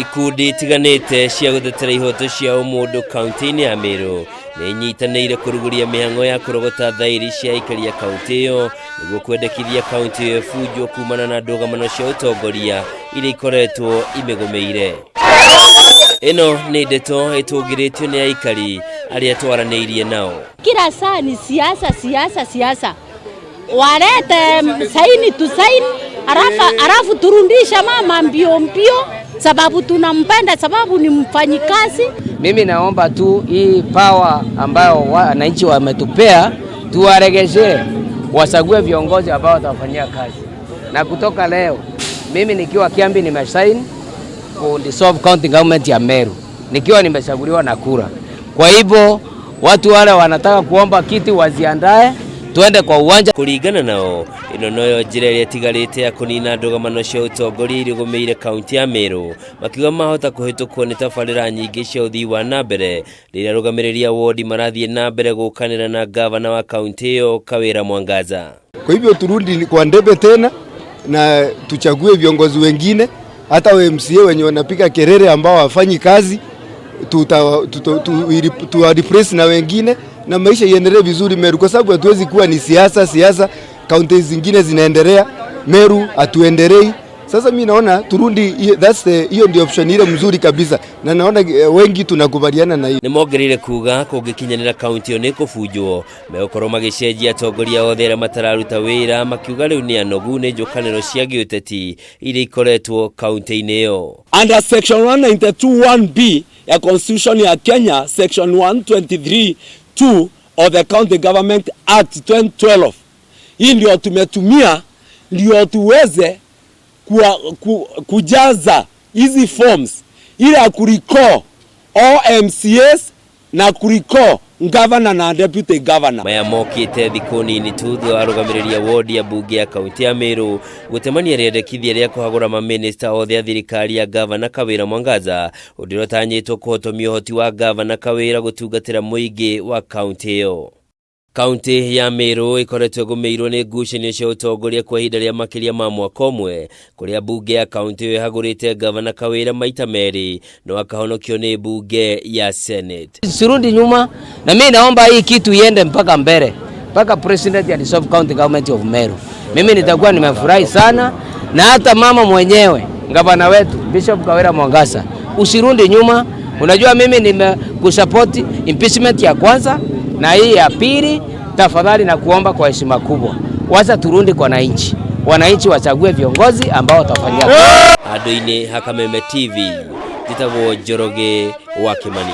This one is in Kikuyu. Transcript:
Ikundi itiganĩte cia gũtetera ihoto cia ũmũndũ kaunti-inĩ ya Meru nĩ inyitanĩire kũrugũria mĩhang'o ya kũrogota thairi cia aikari a kaunti ĩyo nĩguo kwendekithia kaunti ĩyo ĩbunjwo kumana na ndũgamano cia ũtongoria iria ikoretwo imĩgũmĩire. Ĩno nĩ ndeto ĩtũngĩrĩtio nĩ aikari arĩa twaranĩirie nao. Kila saa ni siasa, siasa, siasa. Walete saini tu saini, halafu turudisha mama mbio mbio, sababu tunampenda, sababu ni mfanyikazi. Mimi naomba tu hii power ambayo wananchi wametupea tuwaregeshe, wachague viongozi ambao watafanyia kazi. Na kutoka leo mimi nikiwa Kiambi nimesign ku dissolve county government ya Meru nikiwa nimechaguliwa na kura. Kwa hivyo watu wale wanataka kuomba kiti waziandae, tuende kwa uwanja. Kũringana nao, ĩno noyo njĩra ĩrĩa ĩtigarĩte ya kũnina ndũgamano cia ũtongoria iria igũmĩire kaunti ya Meru, makiuga mahota kũhĩtũkwo nĩ tabarĩra nyingĩ cia ũthii wa na mbere rĩrĩa arũgamĩrĩri a wodi marathiĩ na mbere gũkanĩra na gavana wa kaunti ĩyo Kawira Mwangaza. Kwa hivyo turudi kwa debe tena na tuchague viongozi wengine, hata wa MCA wenye wanapiga kelele ambao hawafanyi kazi tuwa replace na wengine na maisha iendelee vizuri Meru, kwa sababu hatuwezi kuwa ni siasa siasa, kaunti zingine zinaendelea, Meru hatuendelei. Sasa mi naona turudi, that's the, hiyo ndio option ile mzuri kabisa, na naona wengi tunakubaliana na hiyo. Nĩ mongereire kuga kũngĩkinyanĩra kaunti ĩyo nĩ kũbunjwo, megũkorwo magĩcenjia atongoria othe arĩa matararuta wĩra, makiuga rĩu nĩ anogu nĩ njũkanĩro cia gĩũteti iria ikoretwo kaunti-inĩ ĩyo. Under section 192.1b ya Constitution ya Kenya, section 123.2 of the County Government Act 2012. Hii ndio tumetumia ndio tuweze kujaza hizi forms ili ya kurecall all MCAs na kurecall governor na deputy governor. Maya mokĩte thikũ nini tu thutha wa arũgamĩrĩri a wodi ya mbunge ya kaunti ya Meru gũtemania rĩendekithia rĩa kũhagũra mamĩnĩsta othe a thirikari ya gavana Kawira Mwangaza, ũndũ ũrĩa ũtanyĩtwo kũhotomia ũhoti wa gavana Kawira gũtungatĩra mũingĩ wa kaunti ĩyo. Kaunti ya Meru ĩkoretwo ĩgũmĩirwo nĩ ngucanio cia ũtongoria kwa ihinda rĩa makĩria ma mwaka ũmwe, kũrĩa mbunge ya kaunti ĩyo ĩhagũrĩte gavana Kawira maita merĩ no akahonokio nĩ mbunge ya Senate. Sirudi nyuma, na mimi naomba hii kitu iende mpaka mbele, mpaka president ya dissolve county government of Meru. Mimi nitakuwa nimefurahi sana, na hata mama mwenyewe gavana wetu Bishop Kawira Mwangaza, usirudi nyuma. Unajua mimi nimekusupport impeachment ya kwanza na hii ya pili. Tafadhali na kuomba kwa heshima kubwa, wacha turudi kwa wananchi, wananchi wachague viongozi ambao watafanyia Handũ-inĩ ha Kameme TV, njĩtagwo Njoroge wa Kimani.